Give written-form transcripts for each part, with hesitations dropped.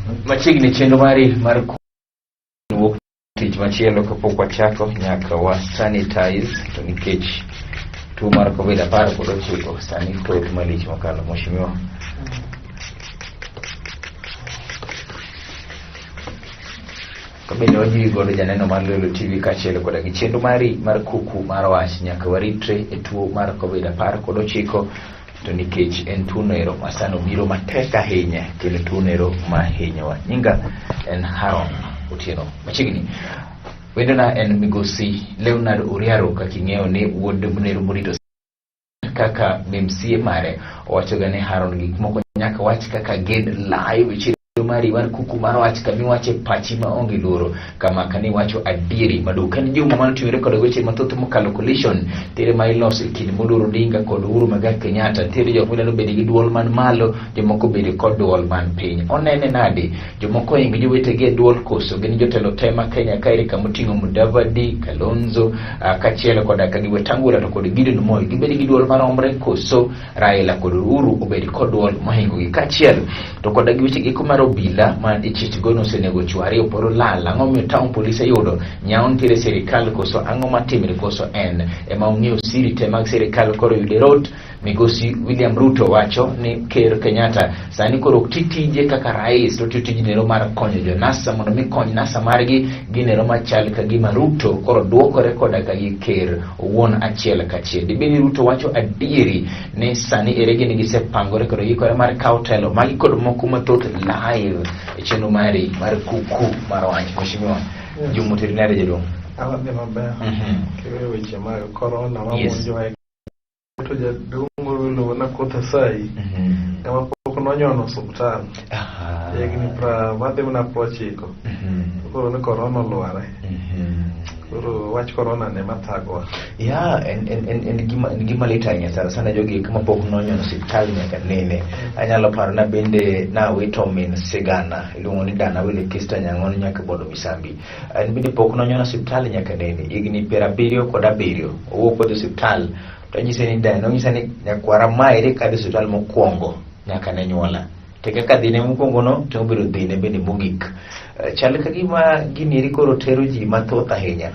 Machiegni chenro mari mar wuok tich machielo kapok wachako nyaka wa sanitize to nikech tuo mar covid 19 sani thoth malich mokalo. Mheshimiwa. Kabende wajiwi godo janeno mar Lolo TV kaachiel koda gi chenro mari mar kuku mar wach nyaka waritre e tuo mar covid 19 to nikech en tuo noero ma sani obiro matek ahinya kendo tuo noero ma hinyowa. Nyinga en Haron Otieno. Machiegni wendona en migosi Leonard Oriaro kaka ing'eyo ni wuod Mnero morito kaka MCA mare owachoga ni Haron gik moko nyaka wach kaka gin live chenro mari mar kuku mar wach kama iwache pachi ma onge luoro kama kani iwacho adieri maduong' kan juma mane oting'ore kod weche mathoth mokalo collision nitiere ma iloso e kind Moluor Odinga kod Uhuru Muigai Kenyatta nitiere jok midwaro bedo gi duol man malo jomoko bedo kod duol man piny onene nade jomoko ohingo jowetegi e duol koso gin jotelo te ma Kenya kaeri kama oting'o Mudavadi, Kalonzo kaachiel koda ka gi Wetangula to kod Gideon Moi gibed gi duol maromre koso Raila kod Uhuru obed kod duol mohingogi kaachiel to koda gi weche giko mar obila ma ichich go nosenego chwo ariyo pod olal ang'o miyo town police yudo nyawo nitiere e sirikal koso ang'o matimre koso en ema ong'eyo siri te mag sirikal koro yude rot Migosi William Ruto wacho ni Ker Kenyatta sani koro ok ti tije kaka rais to otiyo tij nero mar konyo jo NASA mondo mi kony NASA margi ginero machal ka gima Ruto koro duokore koda ka gi ker owuon achiel kachiel. Dibed ni Ruto wacho adieri ni sani ere gini gisepangore kod giikore mar kawo telo magi kod moko mathoth live e chenro mari mar kuku mar wach. Mheshimiwa Juma Oteri nade jaduong'? An adhi maber. Kiweyo weche mag corona ma monjowa e to jaduong' moro iluongo na Koth Asai ema pok nonyono osuptal higni pra madhi mana 90. Koro ni korona olware. Koro wach korona ne mathagowa. Ya, en gima lit ahinya sana sana jogi eki mapok nonyono osiptal nyaka nene. Anyalo paro na bende nawito min sigana iluongo ni Dana Wile Kista Nyang'ono nyaka Bondo Misambi. En bende pok nonyono osiptal nyaka nene higni 77 owuok odhi osiptal to anyise ni dani nonyisa ni nyakwara maeri kadhi osiptal mokwongo nyaka ne nyuola. To kaka dhine mokwongo no to obedo dhine bende mogik. Chal ka gima gini eri koro tero ji mathoth ahinya.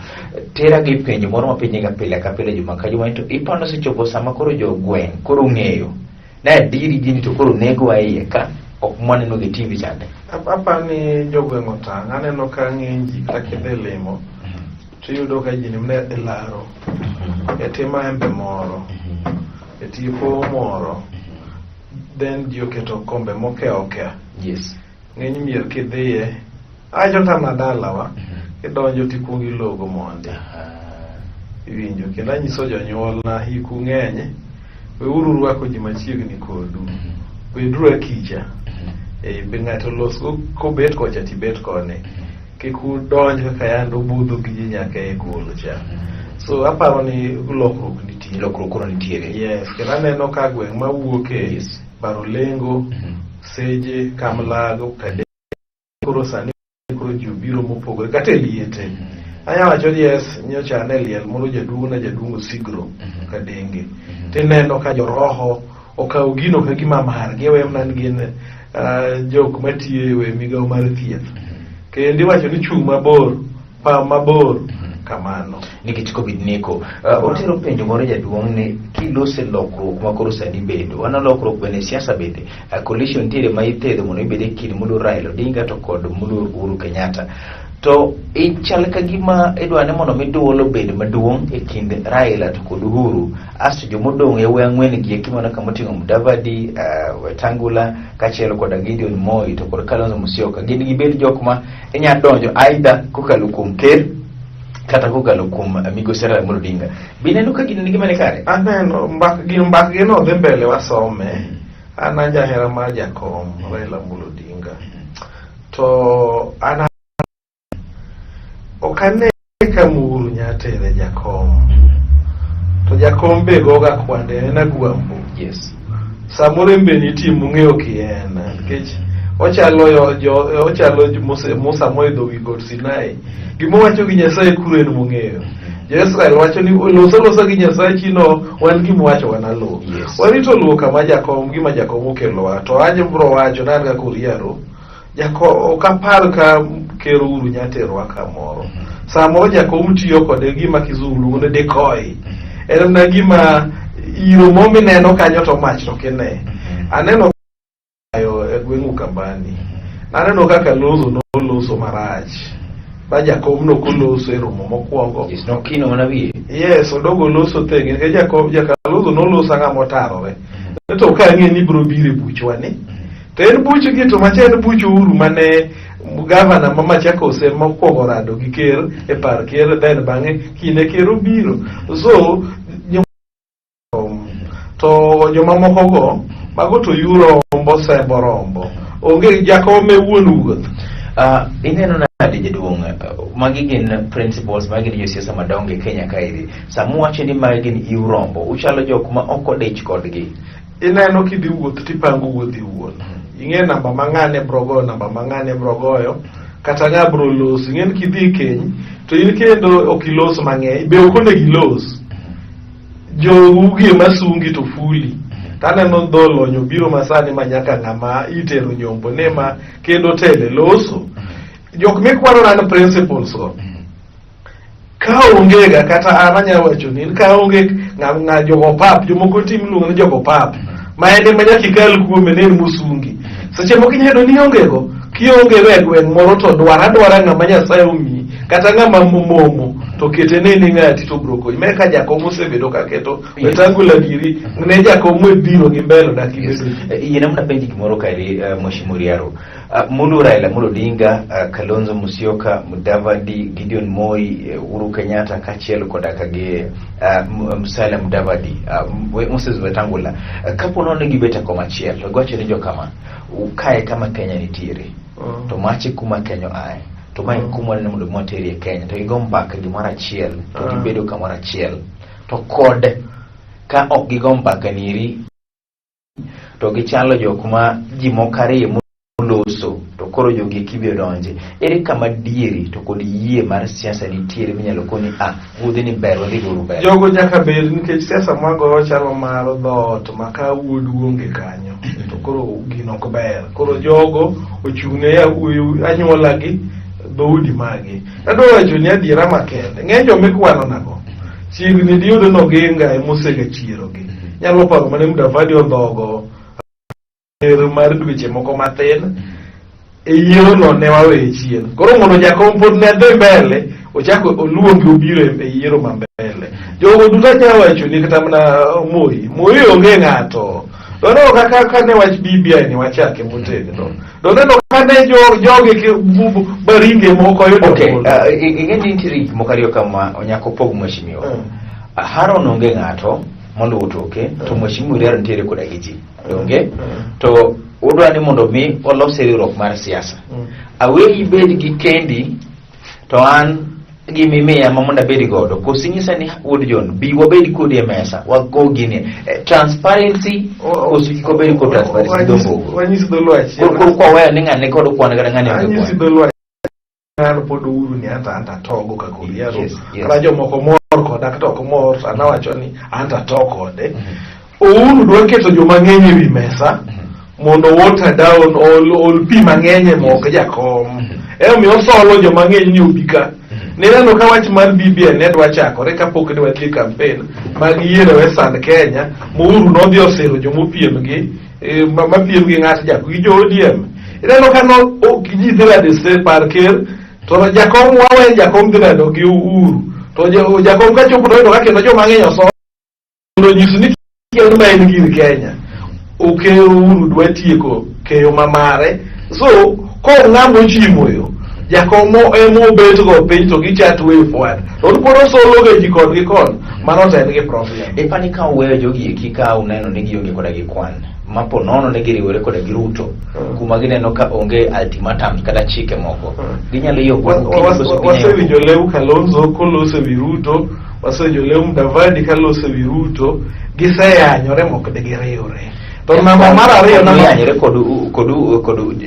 Tera gi penjo moro ma penjega pile ka pile juma ka juma ni to ipando osechopo sama koro jogweng' koro ong'eyo ni adieri gini to koro negowa iye ka ok mwaneno gi TV chande. Apa ni jogweng' otang'. Aneno ka ng'eny ji kata kidhi limo to iyudo ka ji ni mana e laro e tie maembe moro e tipo moro then ji oketo kombe moke okea. Ng'eny mier kidhiye acho kama dalawa kidonjo tikuongo ilogo mondi. Iwinjo kendo anyiso jonyuolna hiku ng'eny weuru rwako ji machiegni kodu. Beduru akicha. Be ng'ato losgo kobet kocha tibet koni. Kik udonj kaka yande ubudho gi ji nyaka e gol cha. So aparo ni lokruok nitie. Lokruok koro nitiere. Yes, kendo aneno ka gweng' mawuoke Barolengo, Seje, Kamlago, Kade koro sani koro ji obiro mopogore kata e liete. Anya wacho ni yes, nyocha ane liel moro jaduong' na jaduong' Osigro Kadenge. Tineno ka joroho okawo gino ka gima margi we mana ni gin jok matiyo e migawo mar thieth. Kendo iwacho ni chung' mabor, pa mabor kamano. Nikech Covid neko. Otero penjo moro jaduong' ni kilose lokruok ma koro sani bedo. Wana lokruok bende e siasa bende. Coalition nitiere ma ithedho mondo ibed e kind moluor Raila Odinga to kod moluor Uhuru Kenyatta. To ichal ka gima idwa ni mondo mi duol obed maduong' e kind Raila to kod Uhuru. Asto jomodong' e we ang'wen gi eki mana kama oting'o Mudavadi, Wetangula kaachiel koda Gideon Moi to kod Kalonzo Musyoka. Gin gibed jok ma inya donjo either kokalo kuom ker kata kokalo kuom migosi Raila Amolo Odinga. Be ineno ka gini nigi mane kare? Aneno mbak gi mbak gi no dhi mbele wasome. An an jahera mar jakom Raila Amolo Odinga. To an ok ane ka Uhuru nya tere jakom. To jakom be goga kwande en agwambo. Samoro en be nitie mong'eyo kien nikech ochalo yo, jo, ochalo Musa, Musa moidho wi got Sinai. Gima owacho gi Nyasaye kuro en mong'eyo. Jo-Israel wacho ni los alosa gi Nyasaye chino wan gima wacho wanaluw. Warito luwo kama jakom gima jakom okelowa to aje bro wacho na an kaka Oriaro. Jako ok apar ka Ker Uhuru nya terowa kamoro. Samoro jakom tiyo kode gima kizungu luongo ni decoy. En mana gima iro mo mineno kanyo to mach to ok ine. Aneno ayo e gweng' Ukambani. Naneno kaka Kalonzo noloso marach. Ba jakom nokoloso e romo mokwongo. Yes, nokino mana wiye. Yes, odogo loso thenge nikech jakom ja Kalonzo noloso ang'a motarore. To ka ang'e ni biro biro e buchwa ni. To en buchgi to macha en buch Uhuru mane gavana ma Machakos ema okwongo rado gi ker e par ker then bang'e kinde ker obiro. So to jomamoko go mago to yu rombo sembo rombo. Onge jakom e wuon wuoth. Ineno nade jaduong', magi gin principles, magi gin josiasa madongo e Kenya kaeri. Sama uwacho ni magi gin iu rombo, uchalo jok ma ok odich kodgi. Ineno kidhi wuoth tipango wuodhi iwuon. Ing'e namba ma ng'ane bro goyo, namba ma ng'ane bro goyo, kata ng'a bro loso. Ing'e ni kidhi e keny, to in kendo ok ilos mang'eny, be ok onego ilos. Jougi ema sungi to fuli. Taneno dho lony obiro masani ma nyaka ng'ama itero nyombo ne ma kendo tele loso. Jok mikwano nan principles go. Ka onge ga kata an anya wacho ni ka onge ng'a ng'a jogo pap jomoko tim iluongo ni jogo pap ma en ema nyaka ikal kuome ne en mosungi seche moko inyalo yudo ni ionge go kionge go e gweng' moro to dwar adwara ng'ama Nyasaye omiyi kata ng'ama momo to kete ne ni ng'ati to bro konyi me ka jakom osebedo ka keto Wetangula giri ne jakom biro gi mbele dak Yes. ibedo Yiena mana penji gimoro kaeri, Mheshimiwa Riaro. Mulu Raila Amolo Odinga, Kalonzo Musyoka, Mudavadi, Gideon Moi, Uhuru Kenyatta kaachiel koda ka gi Musalia Mudavadi, Moses Wetangula. Kapo nono ni gibet e kom achiel to giwacho ni jokama, kae kama Kenya nitiere. To mache kuma Kenya oaye. To mae kuma waneno mondo mi waterie Kenya. To gigo mbaka gimoro achiel, to gibedo kamoro achiel. To kod ka ok gigo mbaka nieri to gichalo jok ma ji moko ariyo moloso to koro jogi eki biro donje. Ere kama dieri to kod yie mar siasa nitiere minyalo koni a wuodhi ni ber wadhi goru ber. Jogo nyaka bed nikech siasa mwagoyo chalo mar dhoot ma ka wuodu onge kanyo to koro gino ok ber. Koro jogo ochung' ne anyuola gi dhoudi magi. Adwa wacho ni adiera makende ng'eny joma ikwano nago chiegni diyudo ni Oginga ema osega chierogi. Nyalo paro mane Mudavadi ondhogo ker mar dweche moko matin e yiero no ne waweye chien. Koro mondo jakom pod ne dhi mbele, ochako oluongi obiro e yiero ma mbele. Jogo duto anyalo wacho ni kata mana Moi, Moi onge ng'ato. To neno kaka kane wach BBI ni wachake motegno. To neno kane jogi baringe moko oyudo Okay, ombulu. Ing'e ni nitiere gik moko ariyo kama nyaka opog mheshimiwa. Haron onge ng'ato moluwo toke to mheshimiwa Riaro nitiere koda gi ji. Donge? To udwa ni mondo mi walos riwruok mar siasa. Aweyi bed gi kendi to an gimimiya ma mondo abed godo. Koso inyisa ni wuod John bi wabed kodi e mesa wago gini. Transparency koso kik wabed kod transparency dho mbogo. Wanyisi dholuo achiel. Koro koro kwaweyo ni ng'ane kod kwan kata ng'ane onge Anyisi kwan. dholuo an pod Uhuru ni anta anta togo kaka Oriaro. Yes. Kata jomoko mor koda kata ok mor to an awacho ni anta to kode. Uhuru dwa keto joma ng'eny ewi mesa mondo water down ol pi mang'eny e mok jakom. Emomiyo osolo joma ng'eny ni obi ka. Nineno ka wach mar BBI ne dwa chakore kapok ne wadhi e campaign mag yiero Western Kenya, ma Uhuru nodhi osiro jomopiem gi mapiem gi ng'at jako gi jo ODM. Ineno ka no ji dhi rado e par ker to jakom wawe jakom dhi rado gi Uhuru to jakom kachopo to oyudo ka kendo joma ng'eny osolo mondo onyis ni kendo ma en gir Kenya. Okeyo Uhuru dwa tieko keyo ma mare. So kong'ama ochimo yo jakom ema obet go piny to gichat way forward. To pod osolo ga ji kod gi kon mano to en gi problem. Ipani ka uweyo jogi eki ka uneno ni gionge koda gi kwan mapo nono ni giriwore koda gi Ruto kuma gineno ka onge ultimatums kata chike moko ginyalo yie Wasewinjo lew Kalonzo koloso ewi Ruto, wasewinjo lew Mudavadi kaloso ewi Ruto, giseyanyore mok de giriwre. To namba mar ariyo namba yanyore kod kod kod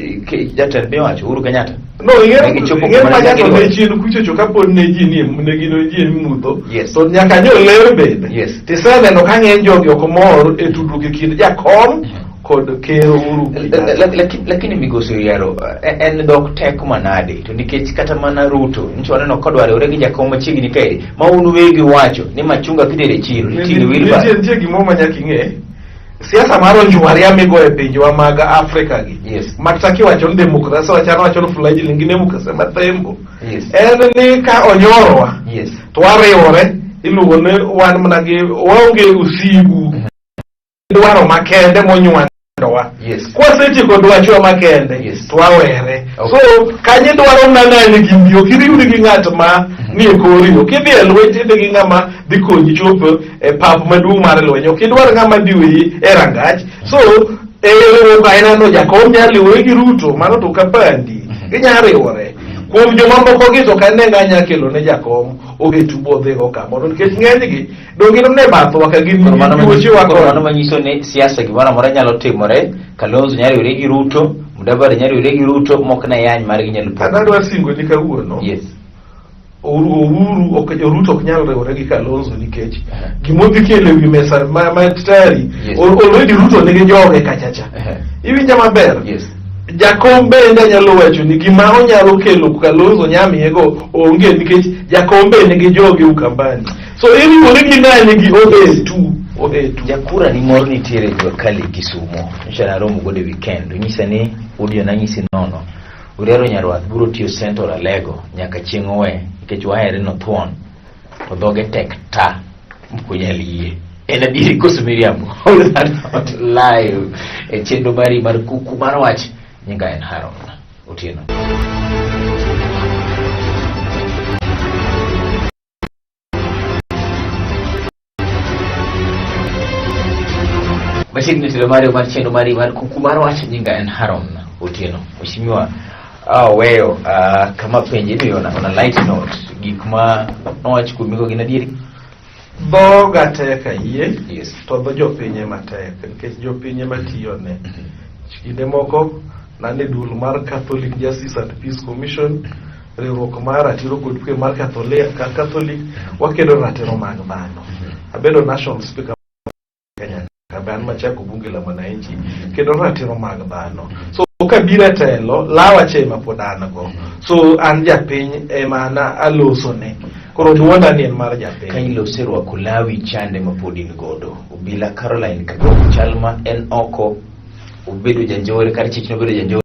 jatend piny owacho Uhuru Kenyatta. No, Ne gichopo ing'e kuma ne ma nyaka giriwore. ne chien kuchocho kapod ne ji nie ne gin ji e mudho Yes. to nyaka nyo ler bende. Yes. Tiseneno ka ng'eny jogi ok mor e tudruok e kind jakom kod Ker Uhuru Kenyatta. Lakini migosi Oyaro, en dhok tek manade to nikech kata mana Ruto nyicho waneno kodwa riwre gi jakom machiegni kae ma un wegi wacho ni machunga kitere chiro iting'o wheelbarrow. Nitie gimoro ma nyaka ing'e siasa mar onjwaria migo e pinjwa mag Afrika gi makata kiwacho ni demokrasia wachano wacho ni fledgling gi demokrasia mathembo en ni ka onyorowa to wariwore iluongo ni wan mana gi waonge usigu dwaro makende monywandowa kwasetieko dwachwa makende to wawere so kanyo idwaro mana nani gi mbi ok iriwri gi ng'at ma nie kori ok idhi e lweny tidhi gi ng'ama dhi konyi chopo e pap maduong' mar lweny ok idwar ng'ama dhi weyi e rangach so e riwruok ainano jakom nyalo riwore gi Ruto mano to kapandi ginya riwore kuom jomamoko gi to kane ng'a nya kelo ne jakom obetu bodhigo kamoro nikech ng'enygi donge gin ne bathwa ka gin Koro mano tuochewa koro mano koni manyiso ni siasa gimoro amora nyalo timore Kalonzo nyalo riwre gi Ruto Mudavadi nyalo riwre gi Ruto mok ne yany margi nyalo an pogo adwa singo ni kawuono Uhuru ok Ruto ok nyal riwore gi Kalonzo nikech gima odhi kelo e wi mesa ma tayari already Ruto nigi joge kachacha iwinja maber Jakom bende nyalo wacho ni gima onyalo kelo Kalonzo nyamiyego onge nikech jakom be nigi joge Ukambani so iriwori gi nani gi ohetu ohetu Jakura ni moro nitiere Jua Kali Kisumo nyocha naromo godo e weekend onyisa ni udio nanyisi nono Uriero Nyarwath biro tiyo Central Alego nyaka chieng' owe nikech wahere nothuon to dhoge tek ta ok onyal yie en adieri koso miriambo All that not live e chenro mari mar kuku mar wach nyinga en Haron Otieno. Machiegni telo mari mar chenro mari mar kuku mar wach nyinga en Haron Otieno. Mheshimiwa weyo kama penje ni on a light note gik ma nowach kuomigo gin adieri? Dhoga tek ayie to dho jopiny ema tek nikech jopiny ema tiyone. Kinde moko nane duol mar Catholic Justice and Peace Commission riwruok mar ratiro kod kwe mar Catholic wakedo ratiro mag dhano. Abedo national speaker Kenya ka be an machako bunge la mwananchi kendo ratiro mag dhano. So kabiro e telo lawa cha ema pod an go. So an japiny ema an alosone. Koro duonda ni en mar japiny. Ka ilose rwako lawi chande ma pod in godo. Obila Caroline Kagogo chal ma en oko obedo janjore kar chich nobedo janjore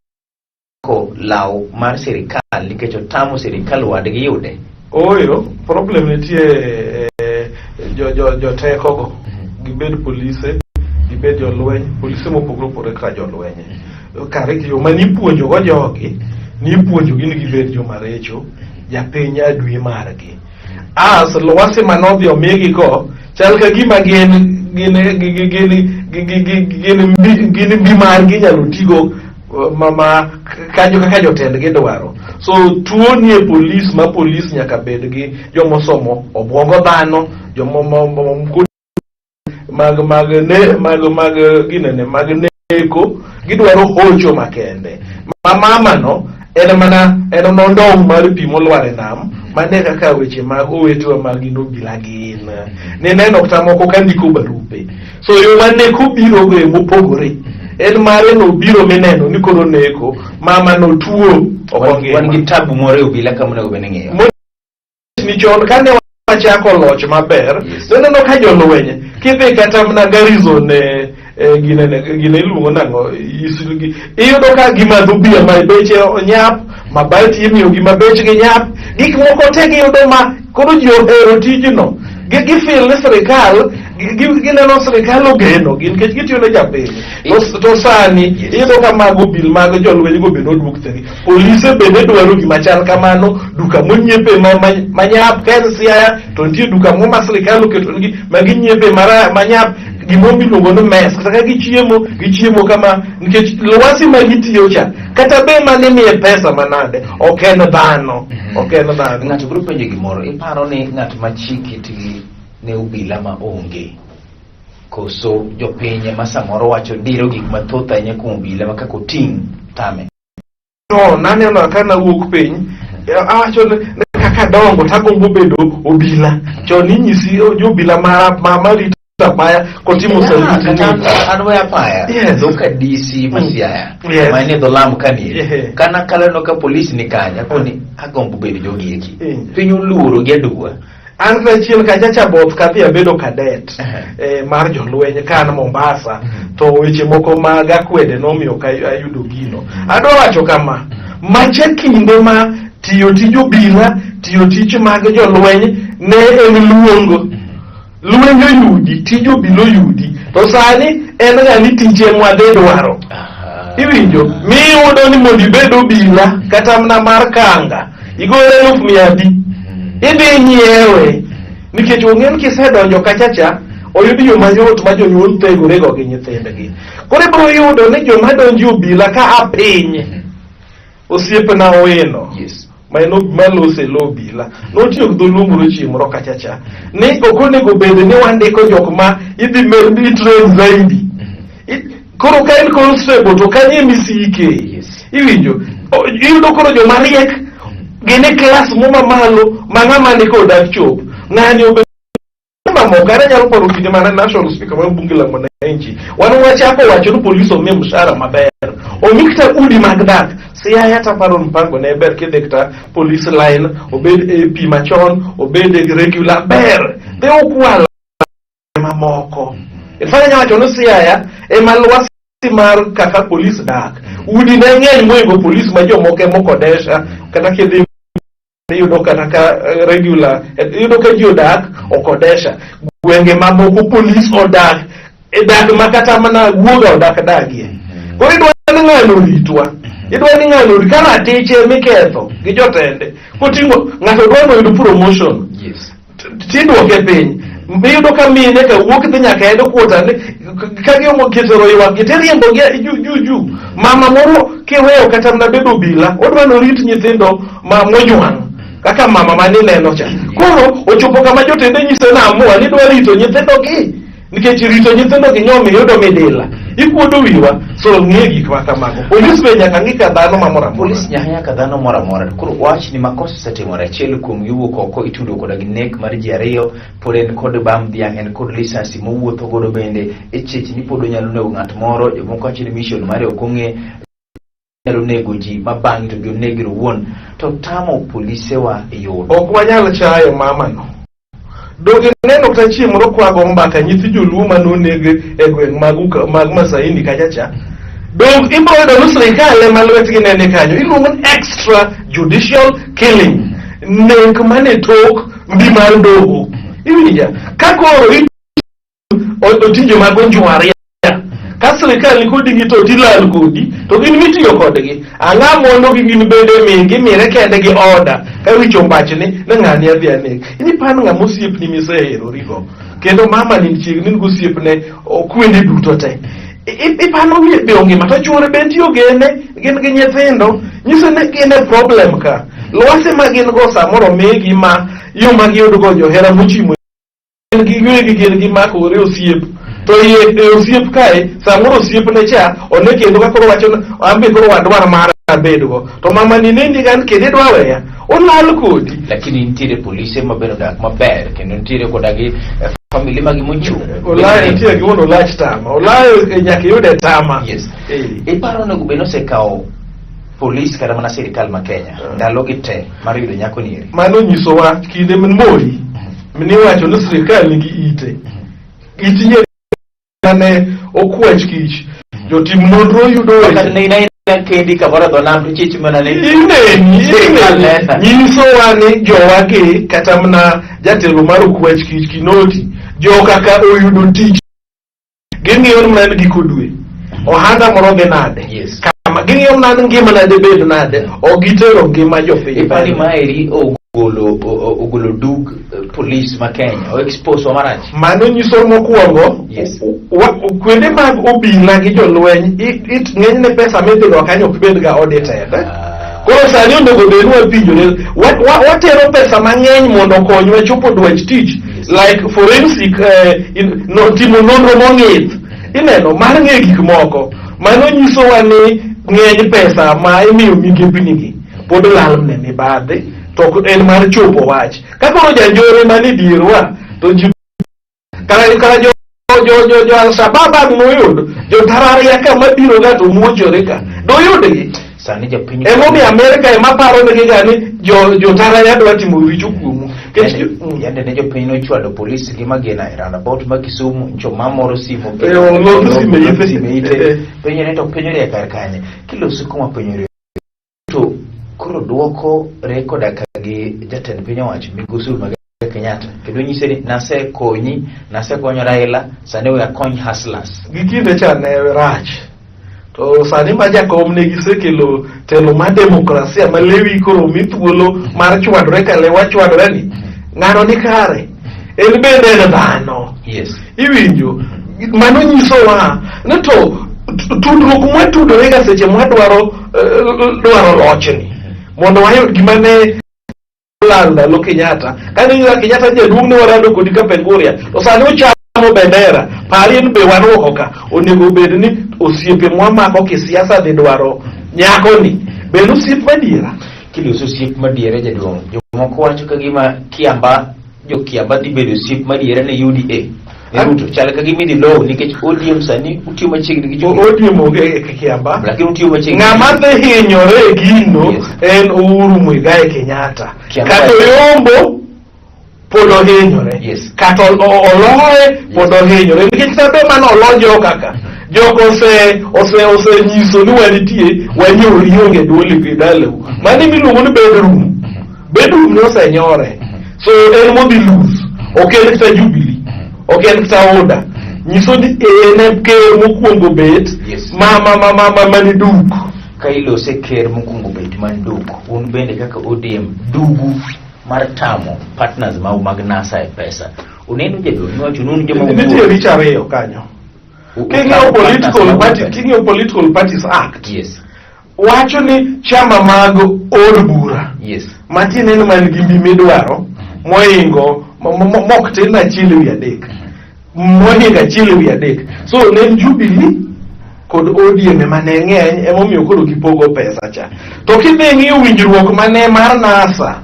ko law mar sirikal nikech otamo sirikal wadgi yude. Ooyo, problem nitie jo jo joteko go. Gibed polise, gibed jolweny, polise mopogore opogore kaka jolweny. Kare yo ma nipuonjo go jogi, nipuonjo gi ni gibed joma richo, japiny adwi margi. As lwasi manodhi omigi go, chal ka gima gin gin gin gin gin gin gin mbi margi inyalo tigo ma ma kanyo kaka jotendgi dwaro. So tuo ni e polis ma polis nyaka bed gi jomosomo obwongo dhano, jomo mag mag ne mag mag ginene mag neko gidwaro hocho makende. Ma mama no en mana en nondong' mar pi molwar e nam mane kaka weche mag owetewa mag gin obila gin. Nineno kata moko ka ndiko barupe. So yo ma neko biro go mopogore. En mare no biro mineno ni koro neko, mama no tuo ok ongima. Wan gi tabu moro e obila ka monego bed ni ng'iyo. Ni chon kane wachako loch maber, noneno ka jolweny kidhi kata mana garrison e gine gine iluongo nang'o isulgi iyudo ka gimadho bia ma beche onyap mabati imiyo gi ma bechgi nyap gik moko te giyudo ma koro ji ohero tijno gifil ni sirikal gineno sirikal ogeno gi nikech gitiyo ne japiny to sani iyudo ka mago bil mag jolweny go bende oduok thegi polise bende dwaro gima chal kamano duka monyiepe manyap ka en Siaya to nitie duka moro ma sirikal oketonegi ma ginyiepe manyap gimoro miluongo ni mess kata ka gichiemo gichiemo kama nikech lwasi ma gitiyo cha kata be mane miye pesa manade ok en dhano ok en dhano. Ng'ato biro penjo gimoro iparo ni ng'at ma chiki tigi ne obila ma onge koso jopiny ma samoro wacho diro gik mathoth ahinya kuom obila ma kaka oting' tame. No, naneno ka nawuok piny awacho ni kaka dongo tagombo bedo obila chon inyisi jobila ma marito Apaya kotimo Yeah, salute kata ni. an we apaya Yes. dho ka DC ma Siaya Yes. ma en e dho lam kanie Yeah. kana kaleno ka polis ni kanya koni agombo bedo jogi eki Mm. piny oluoro gi aduwa. An achiel kacha cha both kadhi abedo cadet Ehe. mar jolweny ka an Mombasa to weche moko mag akwede nomiyo ok ayudo gino. Adwa wacho kama, macha kinde ma tiyo tij obila, tiyo tich mag jolweny ne en luongo. Lweny oyudi, tij obila oyudi. To sani en ga ni tich ema wadhi dwaro. Iwinjo? Miyudo ni mondo ibed obila kata mana mar kanga, igolo 100,000. Idhi nyiewe. Nikech ong'e ni kisedonjo kacha cha, oyud yo mayot ma jonyuol thegore go gi nyithindgi. Koro ibiro yudo ni joma donjo e obila ka a piny, osiepna Owino, ma en malose lo obila, notiyo gi dholuo moro chieng' moro kacha cha, ni ok onego bed ni wandiko jok ma idhi med itrain zaidi. Koro ka en constable to kanye misike. Iwinjo? Iyudo koro joma riek gin e klas mo mamalo ma ng'ama ni kod dak chop. Ng'ani obedo mamoko an anyalo paro kinde mane national speaker mar bunge la mwananchi wan wachako wacho ni polis omi mshahara maber omi kata udi mag dak. Siaya taparo mpango ne ber kidhi kata police line obed AP machon obed regular ber dhi ukwalo mamoko. In fact anyalo wacho ni Siaya ema lwasi mar kaka polis dak. Udi ne ng'eny moingo polis ma jomoko ema okodesha kata kidhi iyudo kata ka regular iyudo ka ji odak okodesha. Gwenge mamoko polis odak e dak ma kata mana guoga odak dagie. Koro idwa ni ng'ano oritwa. Idwa ni ng'ano orit ka ratiche miketho gi jotende. Koting'o ng'ato dwa ni oyud promotion. Tidwoke piny. Iyudo ka mine ka wuok dhi nyaka headquarter ni ka giomo kitero ywak gi tiriembo gi ju ju ju. Mama moro kiweyo kata mana bedo obila odwa ni orit nyithindo ma mojwang' kaka mama manineno cha. Koro ochopo kama jotende nyise ni amua ni idwa rito nyithindo gi nikech rito nyithindo gi nyomi yudo midila ikuodo wiwa. So ng'e gik ma kamago. Polis be nyaka ng'i ka dhano ma moro amora. Polis nyaka nyaka dhano moro amora. Koro wach ni makosa osetimore achiel kuom gi wuok oko itudo koda gi nek mar ji ariyo pod en kod bam dhiang' en kod lisasi mowuotho godo bende e chech ni pod onyalo nego ng'at moro jomoko wacho ni mission mare ok ong'e nyalo nego ji ma bang'e to jonegre owuon to tamo polisewa yudo. Ok wanyal chayo mamano. Donge neno kata chieng' moro kwago mbaka nyithi joluo mane oneg e gweng' mag Masaini kacha cha. Dong ibiro yudo ni sirikal ema lwetgi ne ni kanyo. Iluongo ni extra judicial killing. Nek mane tok mbi mar doho. Iwinja? Ka koro otije mag onjwaria ka sirikal ni kodi gi to tilal kodi to gin mitiyo kodgi ang'a mondo gi gin bende mi gimire kende gi oda ka wicho mbachni ni ng'ani adhi aneg ini pan ng'ama osiepni miseherorigo kendo mama ni chiegni ni gosiepne okwende duto te ipano wiye be ongima to chuore be nitie ogene gin gi nyithindo nyiso ni gin e problem ka lwasi ma gin go samoro migi ma yo ma giyudo go johera mochimo gin giwegi gin gimakore osiep to iye e osiep kae samoro osiepne cha one kendo ka koro wacho ni an be koro wadwar mara abedgo to mama ni nendi gan kendo idwa weya olal kodi. Lakini nitiere polise maber odak maber kendo nitiere koda gi family magi mochung'. Olayo nitie gi wuon olach tama olayo nyaka iyude tama. Iparo onego bed ni osekawo polis kata mana sirikal ma Kenya ndalogi te mar yudo nyako ni eri. Mano nyisowa kinde mori niwacho ni sirikal nigi ite it nyeri mane okwach kich jotim nonro yudo weche. Kata ne ina kendi kamoro e dho nam to chich mana ni Ineni, sirikal ineni. nena. Nyisowa ni jowagi kata mana jatelo mar okwach kich Kinoti joka ka oyudo tich ging'iyo ni mana ni giko dwe ohanda moro dhi nade. Kama ging'iyo mana ni ngimana dhi bed nade ok gitero ngima jopiny. Ipani maeri ogolo dug polis ma Kenya o expose wa marach. Mano nyiso mokwongo kwende mag obila gi jolweny ng'enyne pesa midhigo kanyo ok bed ga audited. Koro sani onego bed ni wapenjore watero pesa mang'eny mondo okonywa chopo dwach tich like forensic no, timo nonro mong'ith ineno mar ng'e gik moko. Mano nyisowa ni ng'eny pesa ma imiyo migepnigi pod lal ne mibadhi to ok en mar chopo wach. Ka koro janjore manie dierwa to ji kara jo jo jo jo Al-Shabaab ang' noyud jo tararia ka mabiro ga to muochore ka doyudgi. Sani jopiny Emomiyo Amerika ema paro negi ga ni jo jo tararia dwa timo richo kuomu. Yande ne jopiny nochwado polisi gi magina e roundabout ma Kisumu ncho mamoro simo olor sime ite. Sime ite penjo ne to piny orie kar kanye kiloso kuma piny orie to koro duoko re koda ka gi jatend piny owacho migosi Uhuru Muigai Kenyatta kendo nyise ni nasekonyi, nasekonyo Raila, sani we akony hustlers. Gi kinde cha ne rach to sani ma jakom ne gisekelo telo mar demokrasia ma lewi koro mi thuolo mar chwadore ka lewa chwadore ni ng'ano ni kare en bende en dhano. Iwinjo mano nyisowa ni to tudruok mwatudore ga seche mwadwaro dwaro lochni mondo wayud gima ne lal ndalo Kenyatta. Kane ing'iyo Kenyatta jaduong' ne warado kodi Kapenguria to sani ochamo bendera pari en be waruoko ka onego bed ni osiepe mwamako kisiasa dhi dwaro nyakoni be en osiep madiera. Kiloso osiep madiera jaduong', jomoko wacho ka gima Kiamba jo Kiamba dhi bedo osiep madiera ne UDA ne Ruto chal ka gima idhi lowo nikech ODM sani utiyo machiegni gi Jubilee. ODM onge e Kiamba lakini utiyo machiegni ng'ama dhi hinyore e gino en Uhuru Muigai Kenyatta. Kata oyombo pod ohinyore, kata oloye pod ohinyore nikech sado mane olo joka ka joko ose ose osenyiso ni wanitie wanyiewo ionge duol e dalau mano emiluongo ni bedroom. Bedroom ne osenyore so en modhi lose ok en kata Jubilee ok en kata UDA nyiso ni en e ker mokwongo bet ma ma ma ma ma mani duk. Ka ilose ker mokwongo bet man duk, un bende kaka ODM dugu mar tamo partners mau mag NASA e pesa uneno jaduong' niwacho ni un joma Nitie richo ariyo kanyo. King'iyo political party, king'iyo Political Parties Act wacho ni chama mag od bura matiende ni man gi mbi midwaro moingo mok tin 1/3 mohingo 1/3 so ne en Jubilee kod ODM ema ne ng'eny emomiyo koro gipogo pesa cha. To kidhi ng'iyo winjruok mane mar NASA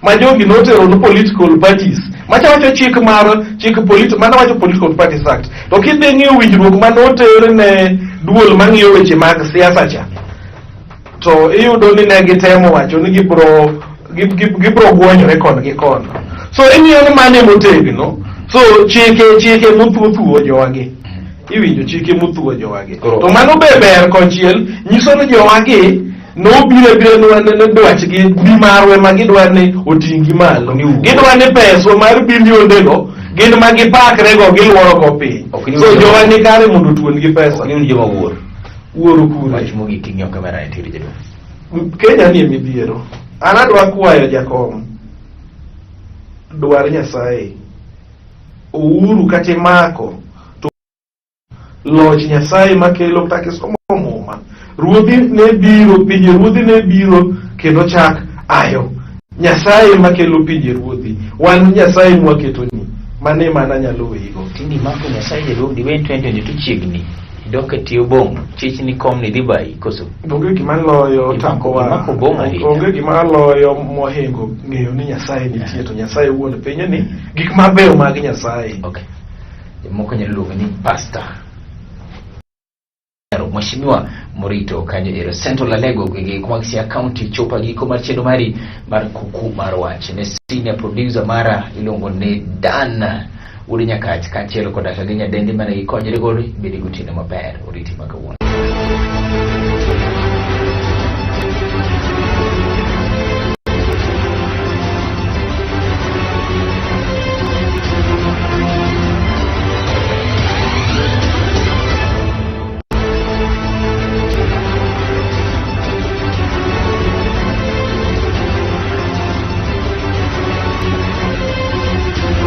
ma jogi notero ne political parties macha wacho chik mar chik polit mano wacho Political Parties Act to kidhi ng'iyo winjruok ma noter ne duol mang'iyo weche mag siasa cha to iyudo ni ne gitemo wacho ni gibro gibro gwonyore kon gi kono so ing'iyo ni mane motegno so chike chike mothuo jowagi iwinjo chike mothuo jowagi to mano be ber konchiel nyiso ni jowagi nobiro abira ne dwachgi mbi marwa ema gidwa ni oting'gi malo gidwa ni peswa mar biliondego gin ma gipakrego giluoro go piny so jowa ni kare mondo otuon gi pesa. Ok ni un joma wuor. Wuoro kure. Wach mogik king'iyo kamera e tiri jaduong'. Kenya ni e midhiero. An adwa kwayo jakom dwar Nyasaye Uhuru kata imako to loch Nyasaye makelo kata kisomo muma ruodhi ne biro pinje ruodhi ne biro kendo chak ayo Nyasaye makelo pinje ruodhi wan Nyasaye mwaketoni mano ema an anyalo weyigo. Tinde imako Nyasaye jaduong' diwe 2022 chiegni idok e tie obong' chich ni kom ni dhi bayi koso? Onge gima loyo takowa. Imako obong' ahinya. Onge gima loyo mohingo ng'eyo ni Nyasaye nitie to Nyasaye wuon pinyni gik mabeyo mag Nyasaye. Okay. Jomoko nyalo luonge ni pastor. Mheshimiwa Morito kanyo ero Central Alego gwenge mag Siaya County chopa giko mar chenro mari mar kuku mar wach ne senior producer mara iluongo ni Dan Wuod Nyakach kaachiel koda ka gi nyadendi mane gikonyre godo bende gotieno maber oriti ma kawuono.